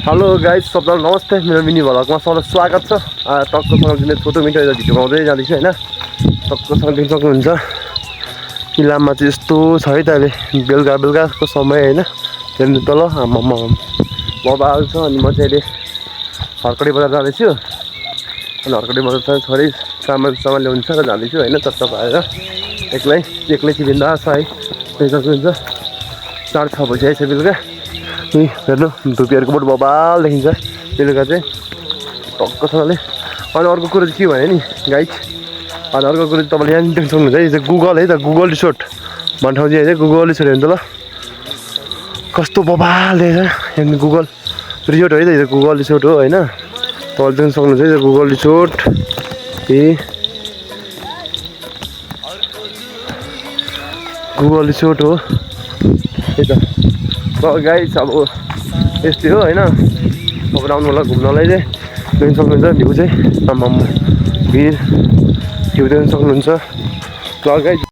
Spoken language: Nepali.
हेलो गाइस, सबैलाई नमस्ते। मेरो मिनी भ्लगमा सबैलाई स्वागत छ। टक्कसँग दिने छोटो मिठो भिडियो बनाउँदै जाँदैछु होइन। टक्कसँग देख्न सक्नुहुन्छ इलाममा चाहिँ यस्तो छ है त अहिले बेलुकाको समय होइन। त्यहाँदेखि तल आम्मामा बबाल छ। अनि म चाहिँ अहिले हर्कडी बजार जाँदैछु। अनि हर्कडी बजार चाहिँ थोरै सामान ल्याउनु छ र जाँदैछु होइन। चट्ट पाएर एक्लै चाहिँ बिन्दास छ है। देख्न सक्नुहुन्छ 4-6 बजिरहेको छ बेलुका। हेर्नु धुपीहरूको बोट बबाल देखिन्छ बेलुका चाहिँ टक्कसँगले। अनि अर्को कुरो चाहिँ के भने नि गाइस, अनि अर्को कुरो चाहिँ तपाईँले यहाँ देख्न सक्नुहुन्छ है। यो चाहिँ गुगल है त, गुगल रिसोर्ट भन्ने ठाउँ चाहिँ गुगल रिसोर्ट हेर्नु त ल कस्तो बबाल देखेछ। यहाँ गुगल रिसोर्ट है त, यो गुगल रिसोर्ट हो होइन। तपाईँले देख्न सक्नुहुन्छ है यो गुगल रिसोर्ट। गुगल रिसोर्ट हो है त। गाइस अब यस्तै हो होइन। तपाईँ आउनुलाई घुम्नलाई चाहिँ देख्न सक्नुहुन्छ भ्यू चाहिँ आम्मामा भिड भ्यू देख्न सक्नुहुन्छ। ल गाइस